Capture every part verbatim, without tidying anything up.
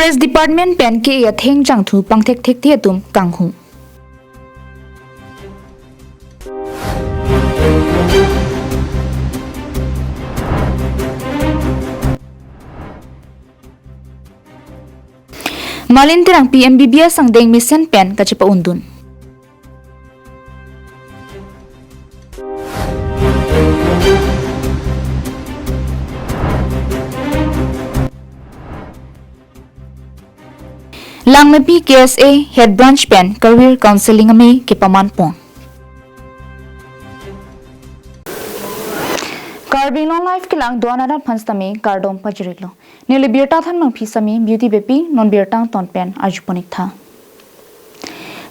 Forest Department pen ke-e atheng jangthu pangthekthekthe atum kanghu. Malin Terangpi M B B S angdeng mesen pen kachepa-undun. Langmepi K S A Head Branch pen Career Counseling amei kepamanpon. Karbi Anglong Live kelang do-an arat aphan sitame kardom pajir-iklo. Neli birta thanmang phi sami Beauty Beypi, non birta angton pen arjupon-iktha.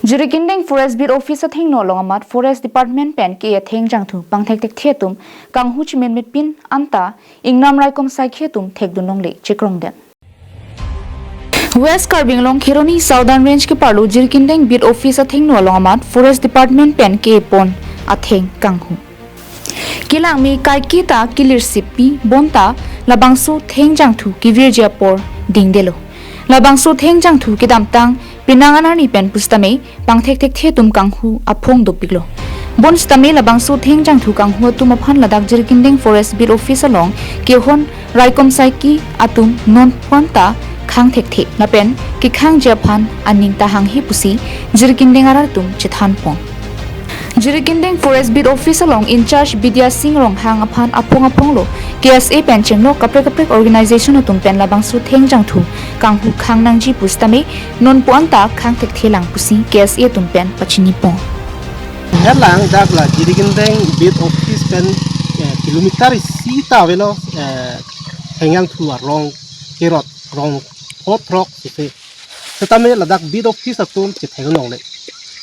Jirikindeng Forest Beat Office athengno along amat Forest Department pen ke-e atheng jangthu pangthekthekthe atum kanghu chiminmitpin anta ingnam raikom saikhi atum thekdun longle chekrongdet. West Karbi Anglong Kheroni Southern Range keparlo Jirikindeng Beat Office athengno along amat Forest Department pen ke-epon atheng kanghu. Kelangme kaiketa kilirsippi bonta labangso theng jangthu kevirji apor dingdelo. Labangso theng jangthu kedamtang penang anarni pen pusitame pangthekthekthe atum kanghu aphong dopiklo. Bonsitame labangso theng jangthu kanghu atum aphan ladak Jirikindeng Forest Beat Office along kehon raikom saikhi atum nonpu anta khangthekthe lapen kekhangji aphan aning ta hanghe pusi Jirikindeng arat atum chethanpon. Jirikindeng Forest Beat Office along in-charge Bidya Sing Ronghang aphan aphong aphonglo K S A pen chenglok kaprek kaprek organization atum pen labangso theng jangthu kanghu khang nangji pusitame nonpu anta khangthekthelang pusi K S A atum pen pachinipon. Erlang dak la Jirikindeng Beat Office pen, eh, kilometer isi ta avelo, eh, theng jangthu arong kerot rong pho throk sese. Setame ladak Beat Office atum chethek longle.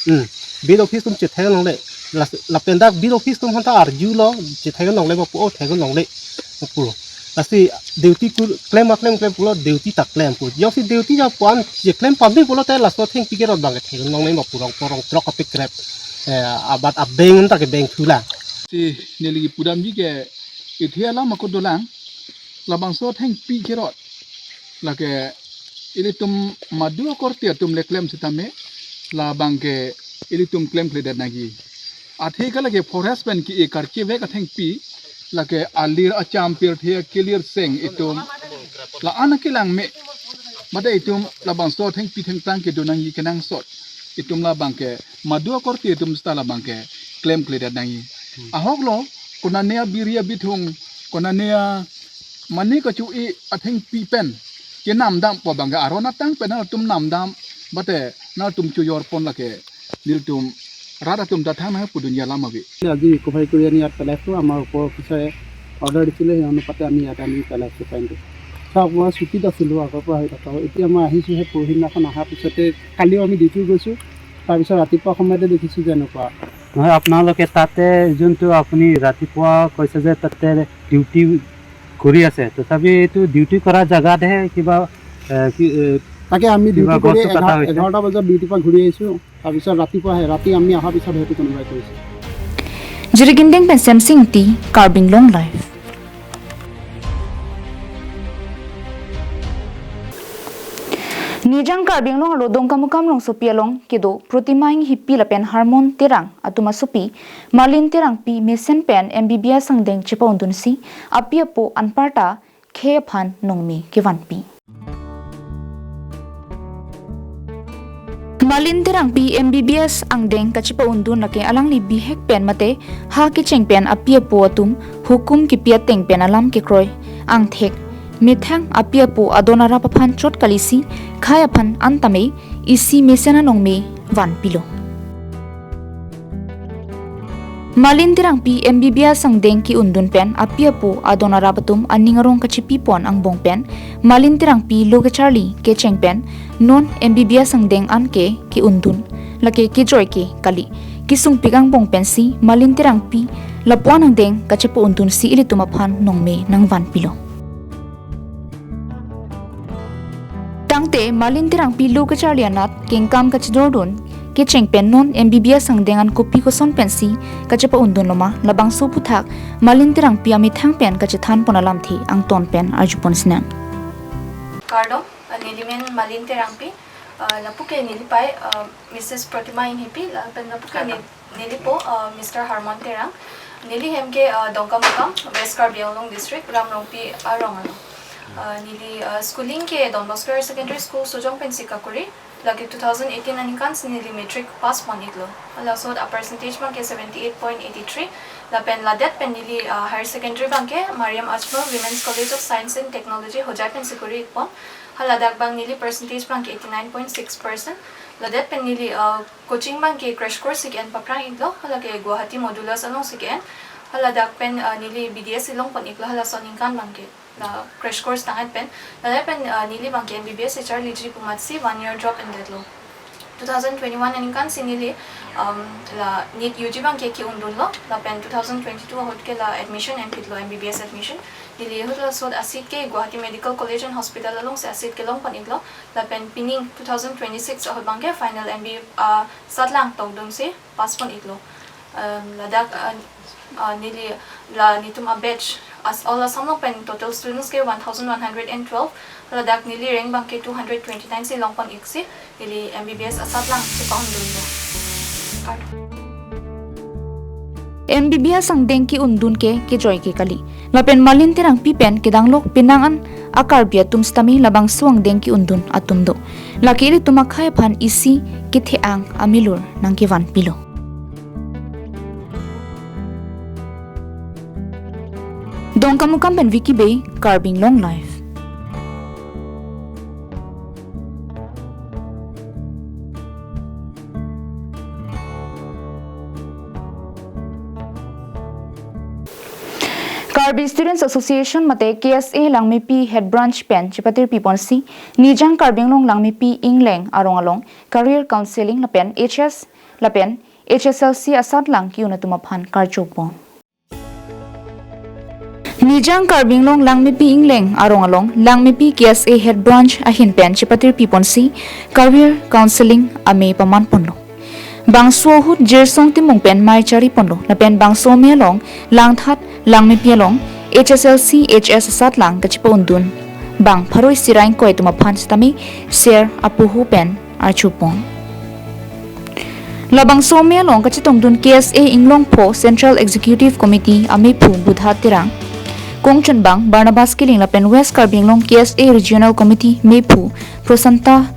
Hmm. Beat Office atum chethek longle. Las-, lapen dak Beat Office atum aphanta arjulo chethek longle ma pu, o thek longle ma pu. Lasi duty kur klem ma klem klem pulo duty ta klem pu. Jongsi duty ja puan cheklem pame pulote laso thengpi kerot abang thek longle ma pu rong pho rong throk kapekrep. Eh, abat abeng ta kebengthulang. Si neli pudamji ke ithe alam ako dolang. Labangso thengpi kerot lake ilitum madu akorte atum le klem sitame labang ke ilitum klemkledet nangji. Athe ke lake forest pen ke-e karchevek athengpi lake alir acham pirthe kelir seng itum la-an akelang me. Mate itum labangso thengpi thengphrang kedo nangji kenangsot itum labang ke madu akorte atum seta labang ke klemkledet nangji. Ahoklo konane abiri abithung, konane a mane kachu-e athengpi pen kenamdampo abang ke aron atang pen nangtum namdam mate nangtum chojorpon lake nelitum rat atum ta thangnat pu dunji alam ave. আজি ৰিকভাৰী কৰি আনি ইয়াত পেলাইছোঁ। আমাৰ ওপৰ অফিচাৰে অৰ্ডাৰ দিছিলে, সেই অনুপাতে আমি ইয়াত আনি পেলাইছোঁ পেণ্টটো। চাওক, মই ছুটীত আছিলোঁ, আগৰ পৰা হৈ থকা। এতিয়া মই আহিছোঁহে, পৰহিদিনাখন অহাৰ পিছতে কালিও আমি ডিউটি গৈছোঁ। তাৰপিছত ৰাতিপুৱা সময়তে দেখিছোঁ যে এনেকুৱা। নহয়, আপোনালোকে তাতে যোনটো আপুনি ৰাতিপুৱা কৈছে যে তাতে ডিউটি কৰি আছে, তথাপি এইটো ডিউটি কৰা জেগাতহে কিবা, এ, কি, এ, তাকে আমি কিবা ডিউটি কৰি গছটো কটা এঘাৰ-, হৈছে। এঘাৰটা বজাত ডিউটিৰ পৰা ঘূৰি আহিছোঁ। তাৰপিছত ৰাতিপুৱা আহে, ৰাতি আমি অহাৰ পিছত সেইটো কোনোবাই কৰিছে। Jirikindeng pen Semsing Ingti, Karbi Anglong Live. Nijang Karbi Anglong arlo Dongkamukam rongsopi along kedo Protima Enghipi lapen Harmon Terang atum asopi Malin Terangpi mesen pen M B B S angdeng chepa-undunsi api apo anparta khei aphan nongme kevanpi. Malin Terangpi M B B S angdeng kachepa-undun lake alangli bihek pen mate ha kecheng pen api apo atum hukum kipi ateng pen alam kekroi angthek methang api apo adon arap aphan chot kalisi khei aphan an tame isi mesen anongme vanpilo. Malin Terangpi M B B S angdeng ke-undun pen api apo adon arap atum aning arong kachepipon angbong pen Malin Terangpi lo kecharli kecheng pen non M B B S angdeng an ke ke-undun lake kejoi ke kali kesungpik angbong pensi Malin Terangpi lapu-an angdeng kachepa-undunsi ilitum aphan nongme nangvanpilo. Tangte Malin Terangpi lo kecharli anat kengkam kachedordun kecheng pen non M B B S angdeng an kopi koson pensi kachepa-undun loma, labangso aphuthak Malin Terangpi amethang pen kachethanpon alamthe angton pen arjupon sinang. Kardom, Uh, neli men Malin Terangpi, uh, lapu ke neli pei, uh, Missus Protima Inghipi, lapen lapu ke ne-, neli po, uh, Mister Harmon Terang. Neli hem ke, uh, Dongkamukam, West Karbi Anglong District, Ramrongpi arong along. Uh, neli, uh, schooling ke Don Bosco Higher Secondary School, Sojong pensi kakuri. Lake two thousand eighteen aningkan si neli matric pass pon iklo. Halaso a percentage abang ke seventy eight point eight three. Lapen ladak pen neli, uh, higher secondary abang ke Mariam Ajmal Women's College of Science and Technology Hojai pensi kuri ikpon. Haladak abang neli percentage abang ke eighty nine point six percent. Ladak pen neli, uh, coaching abang ke crash course si ke-en paphrang iklo. Halake Guwahati Modulus along si ke-en. Haladak pen, uh, neli B D S si long pon iklo halaso aningkan abang ke. La crash course tang-et pen. Ladak pen, uh, neli abang ke M B B S echarliji pu amatsi one year drop endetlo. Two thousand twenty-one aningkan si neli, um, la NEET U G abang ke ke-undunlo. Lapen two thousand twenty-two ahut ke la admission enphitlo, M B B S admission. Neli ahut laso a-seat ke Guwahati Medical College and Hospital along si a-seat kelong pon iklo. Lapen pining two thousand twenty-six ahut abang ke final M B, uh, satlang tokdun si pass pon iklo. Um, ladak, uh, uh, neli la netum a-batch as all Assam along pen total students ke one thousand one hundred and twelve. Ladak neli rank abang ke two hundred twenty-nine si long pon iksi, neli M B B S asatlang si pahondunlo. M B B S angdeng ke-undun ke kejoi ke kali. Lapen Malin Terangpi pen kedanglok penang an a-Karbi atum sitame labangso angdeng ke-undun atum do. Lake ilitum akhei aphan isi kethe-ang amilur nangkevanpilo. Dongkamukam pen Vicky Bey, Karbi Anglong Live. Karbi Students Association mate K S A Langmepi Head Branch pen chepatirpi ponsi Nijang Karbi Anglong Langmepi Ingleng arong along career counseling lapen H S lapen H S L C asatlang ke-un atum aphan karcho pon. Nijang Karbi Anglong Langmepi Ingleng arong along Langmepi K S A Head Branch ahin pen chepatirpi ponsi career counseling amei paman ponlo. Bangso ahut Jirsong Timung pen mei chari ponlo, lapen bangso amei along Langthat Langmepi along H S L C H S asatlang kachepa-undun bang pharo isi ra ingkoi atum aphan sitame ser apuhu pen archo pon. Labangso amei along kachetongdun K S A Inglongpho Central Executive Committee ameiphu Budha Terang, kongchunbang Barnabas Killing lapen West Karbi Anglong K S A Regional Committee meiphu Prosanta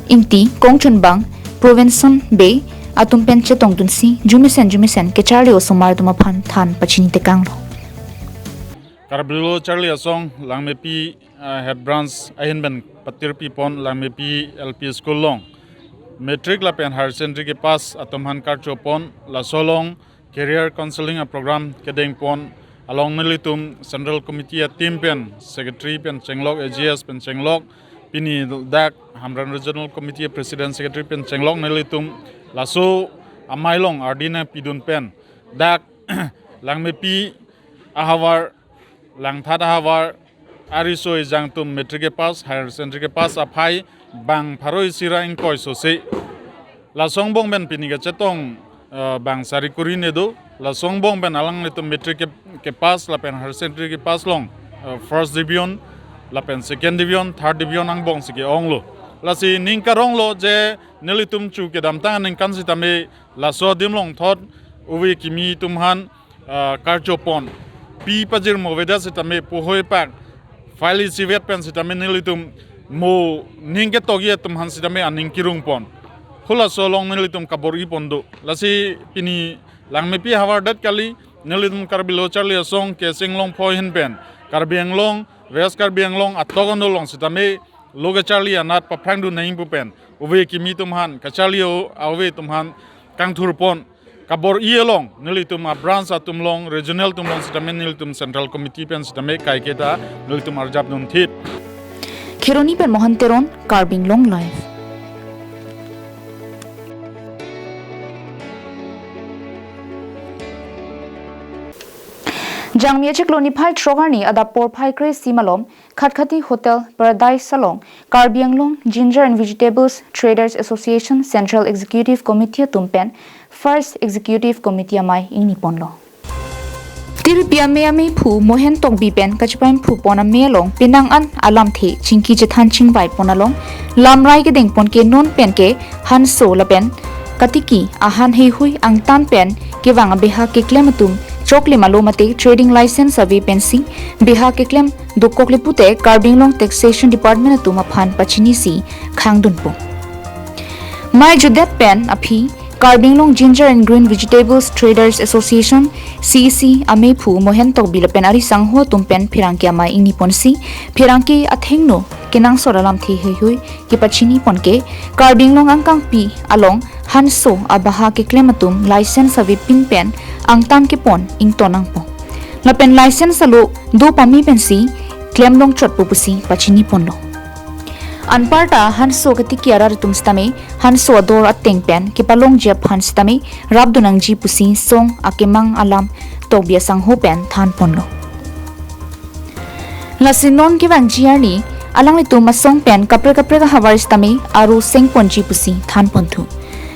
Ingti, kongchunbang Provenson Bey atum pen chetongdunsi jumesen jumesen kecharli osomar atum aphan than pachini tekanglo. Karbi Lo Charli Asong Langmepi, ah, Head Branch ahin pen patirpi pon Langmepi L P School along matric lapen higher secondary kepass atum aphan karcho pon, laso along career counseling aprogram kedeng pon, along nelitum Central Committee a-team pen, Secretary pen chenglok, A G S pen chenglok, pini dak Hamren Regional Committee President Secretary pen chenglok nelitum laso amei along ardi nangpidun pen dak Langmepi ahavar, Langthat ahavar ariso ejang atum matric kepass, higher secondary kepass aphai bang pharo isi ra ingkoi sose. Laso angbong pen pini kachetong, eh, bang sari kuri ne do. Laso angbong pen alanglitum matric ke, kepass lapen higher secondary kepass along, eh, first division lapen second division, third division angbong si ke-onglo. Lasi ning karonglo je nelitum chu kedamtang aningkan sitame laso adim along thot ove kimi atum aphan, ah, karcho pon. Pi pajirmo avedet sitame puhoi pak file isivet pen sitame nelitum mo ning ketok-i atum aphan sitame aning kirung pon. Halaso along nelitum kabor-i pon do. Lasi pini Langmepi ahavar det kali, nelitum Karbi Lo Charli Asong K S A Inglongpho ahin pen Karbi Anglong, West Karbi Anglong atok ano along sitame lo kecharli anat paphrangdun nangji pu pen ove kimi atum aphan, kacharli o-, ove atum aphan kangthur pon. Kabor-i along nelitum a-branch atum along, regional atum along sitame nelitum Central Committee pen sitame kaiketa nelitum arjapdun thip. Kheroni pen Mohan Teron, Karbi Anglong Live. Jangmi achiklo niphai throk arni adap porphai kre-isi malom Khatkhati Hotel Paradise along Karbi Anglong Ginger and Vegetables Traders Association Central Executive Committee atum pen First Executive Committee amei ingni ponlo. Tirpi ame amephu Mohen Tokbi pen kachepaimphupon ame along penang an alamthe chingki chethan chingvaipon along lamrai kedengpon ke non pen ke hanso lapen katiki ahan heihui angtan pen kevang abeha keklem atum choklim alo mate trading license ave pensi beha keklem dokokle pute Karbi Anglong Taxation Department atum aphan pachinisi khangdunpo. Mei judet pen aphi Karbi Anglong Ginger and Green Vegetables Traders Association, C A C, amephu Mohen Tokbi lapen ari sangho atum pen pherangke amei ingniponsi pherangke athengno kenangsot alamthe heihui kepachinipon ke Karbi Anglong angkangpi along hanso abaha keklem atum license avepin pen angtan kepon ington nangpo. Lapen license alo do pame pensi klemlong chotpo pusi pachiniponlo. Anparta hanso katiki arat atum sitame hanso ador ateng pen kepalongji aphan sitame rapdun nangji pusi song akemang alam Tokbi asangho pen thanponlo. Lasi non kevangji arni alanglitum asong pen kaprek kaprek ahavar sitame aru sengponji pusi thanponthu.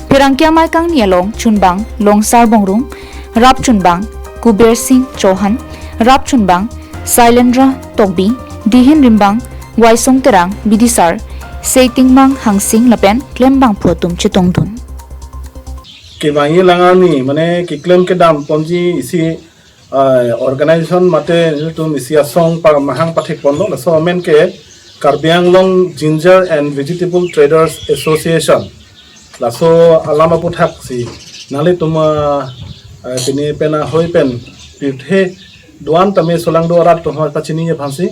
Pherangke amei kangni along chunbang Longsar Bongrung, rap chunbang Kuber Singh Chauhan, rap chunbang Sailendra Tokbi, dihin rimbang Waisong Terang, bidisar Seitingmang Hangsing lapen klembangphu atum chetongdun. Kevangji alang arni mane keklem kedamponji isi, ah, organization mate ilitum isi asong pamahang pathekponlo, laso amen ke Karbi Anglong Ginger and Vegetable Traders Association. Laso alam aputhak si nanglitum, ah, ah, pini pen ahoi pen pirthe do-an tame solangdo arat atum aphan pachini aphansi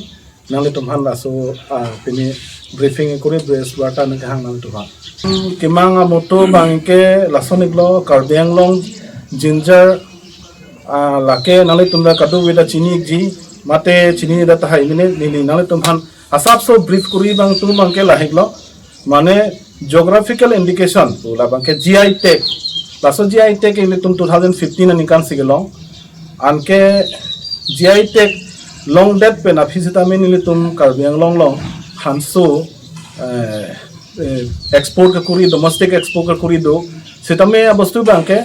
nanglitum aphan laso, ah, pini briefing kuri press warta nangkehang nanglitum aphan. Hmm, kemang amotto abang ke lason iklo Karbi Anglong Ginger, ah, lake nanglitum ta kadokave ta chini-ikji mate chinidet tahai mene neli nanglitum aphan asapso brief kuri abang atum abang ke lahiklo. Mane geographical indication pu labang ke G I tag. Laso G I tag ilitum two thousand fifteen aningkan si kelong. Anke G I tag longdet pen aphi sitame nelitum Karbi Anglong along hanso, eh, eh, export kekuri, domestic export kekuri do. Sitame abostu abang ke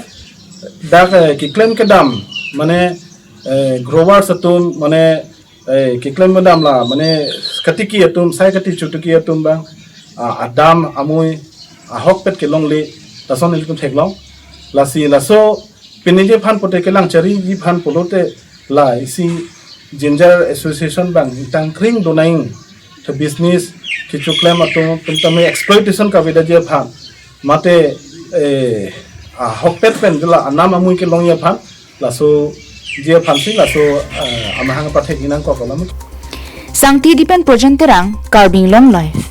dak, eh, keklem kedam mane, eh, growers atum mane, eh, keklem kedam la mane katiki atum, sai kati chotiki atum abang, ah, adam amui ahokpet kelongle, lason ilitum theklong. Lasi laso piniji aphan pute kelang chariji aphan pulote la isi Ginger Association abang tangkring donang, the business kechoklem atum pen tame exploitation kavedaji aphan mate, eh, ahokpet pen jela anam amui kelongji aphan lasoji aphansi laso, eh, amahang pathek inang kok alam. Sangti Dipen Projen Terang, Karbi Anglong Live.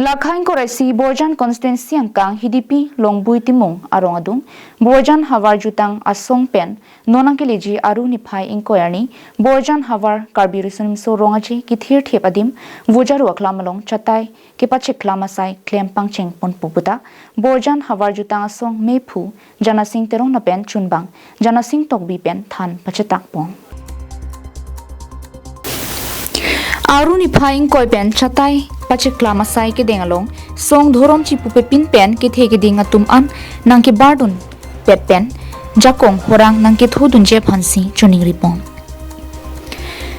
Lakha ingkoi ra isi Borjan constituency angkang Hidipi Longbui Timung arong adung Borjan havar jutang asong pen non nangkeleji Aru niphai ingkoi arni Borjan havar Karbi Riso-Nimso Rong Aje kethirthip adim Vojaru aklam along chatai kepacheklam asai klem pangchengponpo puta Borjan havar jutang asong mephu Janasing Terong lapen chunbang Janasing Tokbi pen than pachetakpon. Aru niphai ingkoi pen chatai pacheklam asai kedeng along song dhorom chipupepin pen kethe keding atum an nangkebardunpet pen jakong horang nangkethodunji aphansi choningripon.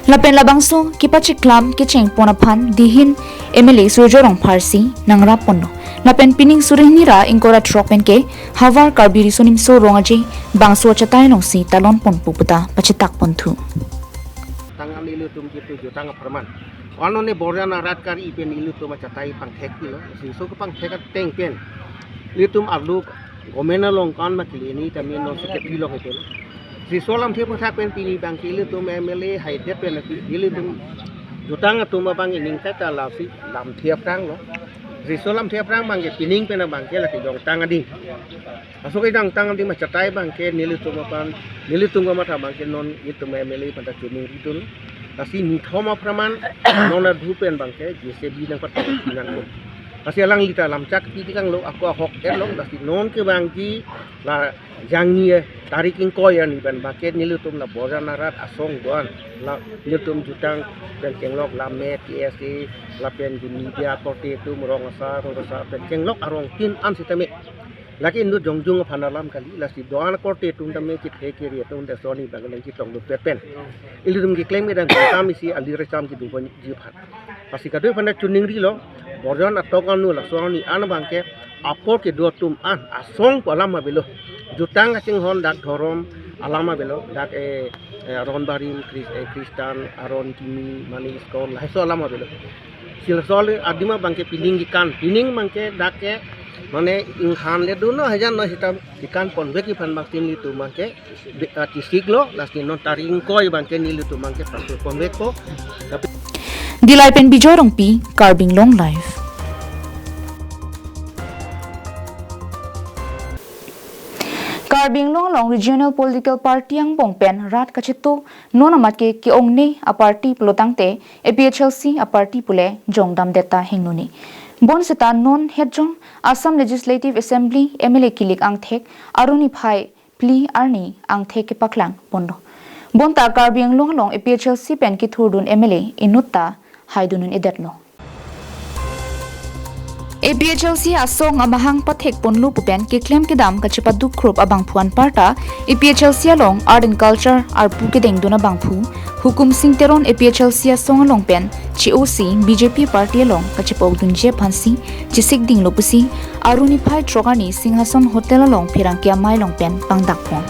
Lapen labangso kepacheklam kechengpon aphan dihin M L A Surjya Rongphar si nangrapponlo. Lapen pining suri hini ra ingkoi ra throk pen ke havar Karbi Riso-Nimso Rong Aje bangso achatai alongsi talonponpo puta pachetakponthu. Tang an ilitum jitu jutang apharman. Ano ne Borjan arat kari pen ilitum achatai pangthek pilo. Riso kepangthek ateng pen ilitum arlo gomen along kan ma kili ni tame non secretary along ipelo. Riso alamthe pathak pen pini abang ke ilitum M L A haidet pen ilitum jutang atum abang ining kata lasi lamthe aphranglo. Riso lamthe aphrang abang ke pining pen abang ke lake jongtang ading. Laso kejongtang ading ma chatai abang ke nelitum aphan, nelitum kamatha abang ke non itum M L A aphan ta choningridun. Lasi nithom apharman non adhu pen abang ke J C B nangpatok nangkok. Lasi alangli ta lamchak pi tikanglo, ako ahok etlo, lasi non kevangji la jangni tarik ingkoi arni pen abang ke nelitum la Borjan arat asong do-an la nelitum jutang pen chenglok la me T S A lapen media korte atum rong asar, rong asar pen chenglok arong tin an sitame Lake inut jongjung aphan alam kali, lasi do-an akorte atum tame kethe kere atum ta laso arni abang nangchetong dopet pen ilitum keklem kedam kam isi ali recham kedun ponji aphan. Lasi kadokave aphan ta choningrilo, borjon atok anu laso arni an abangke apor kedo atum an asong pu alam avelo. Jutang kachinghon dak dhorom alam avelo, dak eh, eh, aron barim Chris-, eh, Christian, aron kimi, mane ISKCON, lahai aso alam avelo. Si laso le adim abangke pining kekan, pining abangke dak ke, mane inghan le dunlo hajan lo sita kekan ponvekji aphan abang si nelitum abangke, be-, ah, chesiklo, lasi non tarik ingkoi abangke nelitum abangke prapur ponvekpo. Dillai pen Bijoy Rongpi, Karbi Anglong Live. Karbi Anglong along regional political party angbong pen rat kachetu non amat ke ke-ongne a-party pulotangte A P H L C a-party pule jongdamdet ta hengnuni. Bonseta non hetjong Assam Legislative Assembly M L A kilik angthek Aruni Phai phli arni angthek kepaklang ponlo. Bonta Karbi Anglong along A P H L C pen kethurdun M L A inut ta haidun un-edetlo. A P H L C asong amahang pathek ponlo pu pen keklem kedam kachepaduk krup abangphu anparta A P H L C along Art and Culture arpu kedengdun abangphu Hukum Sing Teron A P H L C asong along pen che-osi B J P party along kachepa-okdunji aphansi chesik dinglo pusi Aruni Phai throk arni Singhason Hotel along pherangke amei along pen pangdakpon.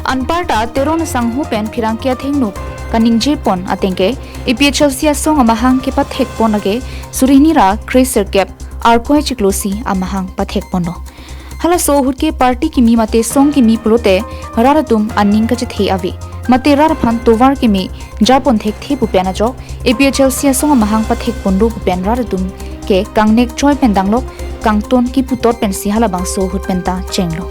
Anparta Teron asangho pen pherangke athengno kaningje pon atengke A P H L C asong amahang kepathek pon ake suri hini ra kre sirkep Arkoi chiklo si amahang pathek ponlo. Halaso ahut ke party kimi mate song kimi pulote rat atum aning kachethe ave. Mate rat aphan tovar keme japon thekthe pu pen ajok A P H L C asong amahang pathek ponlo pu pen rat atum ke kangnek choi pen danglok kangton kiputot pensi halabangso ahut penta chenglo.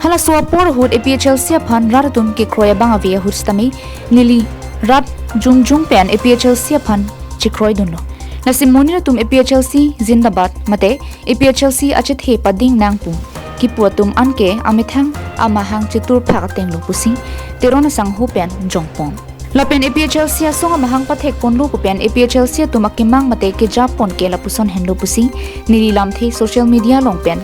Halaso apor ahut A P H L C aphan rat atum kekroi abang ave ahut sitame neli rat jongjung pen A P H L C aphan chekroidunlo. Lasi monit atum A P H L C zindabad mate A P H L C achethe pading nang pu kipu atum anke amethang amahang chetur phak atenglo pusi Teron asangho pen jongpon. Lapen A P H L C asong amahang pathek ponlo pu pen A P H L C atum akemang mate kejapon ke lapuson henlo pusi neli lamthe social media along pen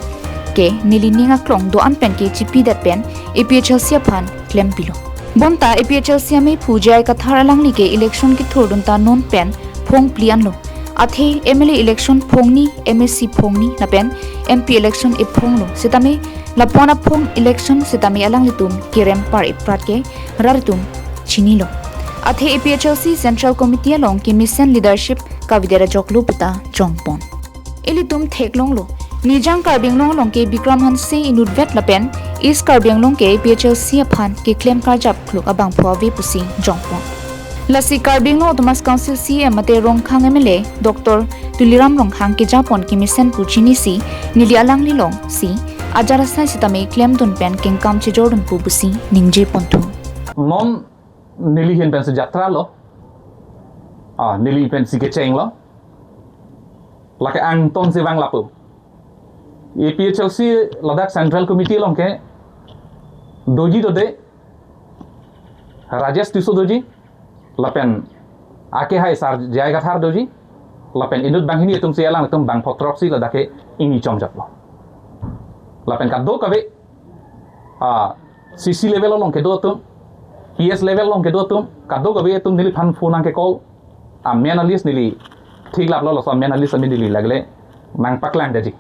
ke neli ning aklong do-an pen ke chipidet pen A P H L C aphan klempilo. Bonta A P H L C amephu J I Kathar alangli ke election kethurdun ta non pen phong phli anlo. Athe M L A election phongni, M A C phongni lapen M P election ephonglo. Sitame lapon aphong election sitame alanglitum kerem par iprat ke rat atum chinilo. Athe A P H L C Central Committee along kemesen leadership kavedet ajoklo puta jongpon. Ilitum theklonglo. Nijang Karbi Anglong along ke Bikram Hanse inutvet lapen East Karbi Anglong ke A P H L C aphan keklem karjap kluk abangphu ave pusi jongpon. Lasi Karbi Anglong Autonomous Council C E M mate Rongkhang M L A Doctor Tuliram Ronghang kejapon kemesen pu chinisi neli alangli alongsi ajat asai sitame klemdun pen kengkam chejordun pu pusi ningje ponthu. Non neli ahin pensi jatra lo. Ah, neli pensi kecheng lo. Lake angton si vang lapu. A P H L C ladak Central Committee along ke doji dode, Rajesh Tisso doji, lapen akehai Sar J I Kathar doji, lapen inut banghini atum si alangtum bangpho throksi ladak ke ingni chomjaplo. Lapen kadokave, ah, C C level along kedo atum, P S level along kedo atum, kadokave atum neliphan phone nangke call, amen a-list neli theklaplo, laso amen a-list amen neli lagle nangpaklangdetji.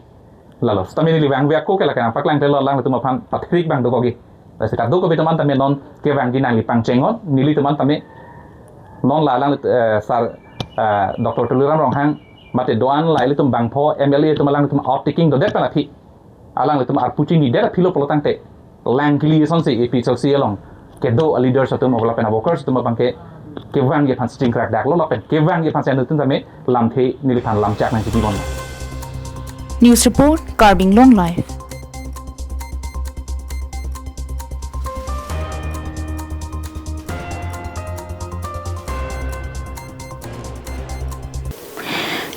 Lalo, sitame neli vangve ako ke lake nangpaklangdetlo, alangtum aphan pathrik abang dokokji. Lasi kadokave atum an tame non kevangji nangli pangcheng non, nelitum an tame non la alang, eh, Sar, eh, Doctor Tuliram Ronghang, mate do-an la ilitum bangpho M L A atum alangtum outtaking dodet pen aphi. Alanglitum arpu chinidet aphilo pulotangte lang kili asonsi A P H L C along kedo a-leaders atum lapen a-workers atum abangke kevangji aphan sechingkrak daklo lapen kevangji aphan si nelitum tame lamthe neliphan lamchak nangchipibomlo. News report, Karbi Anglong Live.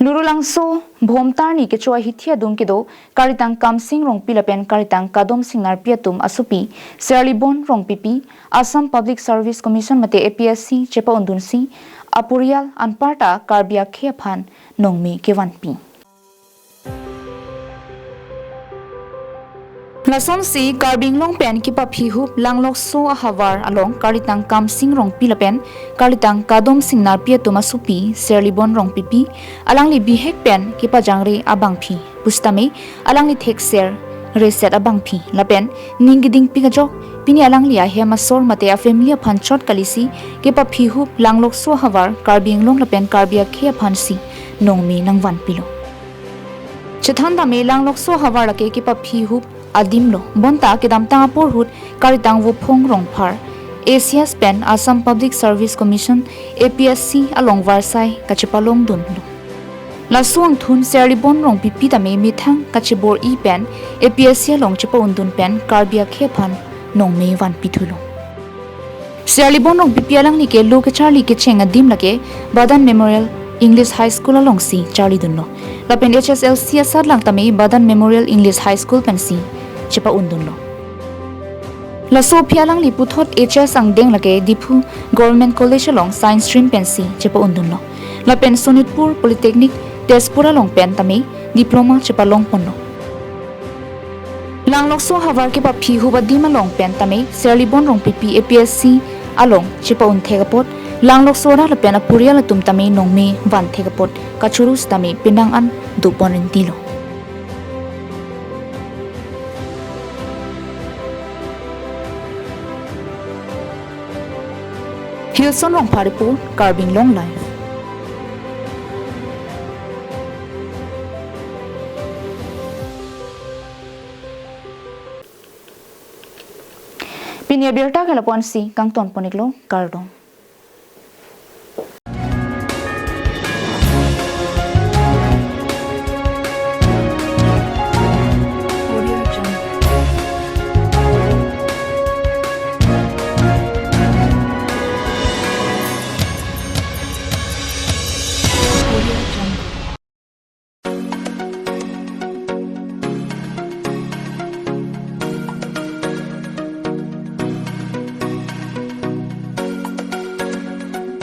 Lurulangso Bhomtar ni kecho ahithi adung kedo Karitang Kamsing Rongpi lapen Karitang Kadom Singnarpi atum asopi Serlibon Rongpipi Assam Public Service Commission mate A P S C chepa-undunsi aporial anparta Karbi akhei aphan nongme kevanpi. Lasonsi Karbi Anglong pen kepaphi hup Langlokso ahavar along karlitang Kamsing Rongpi lapen karlitang Kadom Singnarpi atum asopi Serlibon Rongpipi alangli bihek pen kepajangre abangphi pusitame alangli thekser reset abangphi lapen ning kedingpik ajok pini alangli ahem asor mate afamily aphan chot kalisi kepaphi hup Langlokso ahavar Karbi Anglong lapen Karbi akhei aphansi nongme nangvanpilo. Chethan tame Langlokso ahavar lake kepaphi hup adim lo, bonta kedamtang apor ahut karlitang Vophong Rongphar, A C S pen Assam Public Service Commission, A P S C along varsai kachepalongdunlo. Laso angthun Serlibon Rongpipi tame methang kachebor-i pen A P S C along chepa-undun pen Karbi akhei aphan nongme vanpithulo. Serlibon Rongpipi alangli ke lo kecharli kecheng adim lake Badan Memorial English High School alongsi charlidunlo. Lapen H S L C asatlang tame Badan Memorial English High School pensi chepa-undunlo. Laso aphi alangli puthot H S angdeng lake Diphu Government College along Science Stream pensi chepa-undunlo. Lapen Sonitpur Polytechnic Tezpur along pen tame Diploma chepalongponlo. Langlokso ahavar kepaphi hup adim along pen tame Serlibon Rongpipi A P S C along chepa-un thek apot Langlokso arat lapen apurial atum tame nongme van thek apot kachoro sitame penang an dopon rintilo. Hilson Rongphar report, Karbi Anglong Live. Pini abirta ke lapu-ansi kangtonpon-iklo, kardom.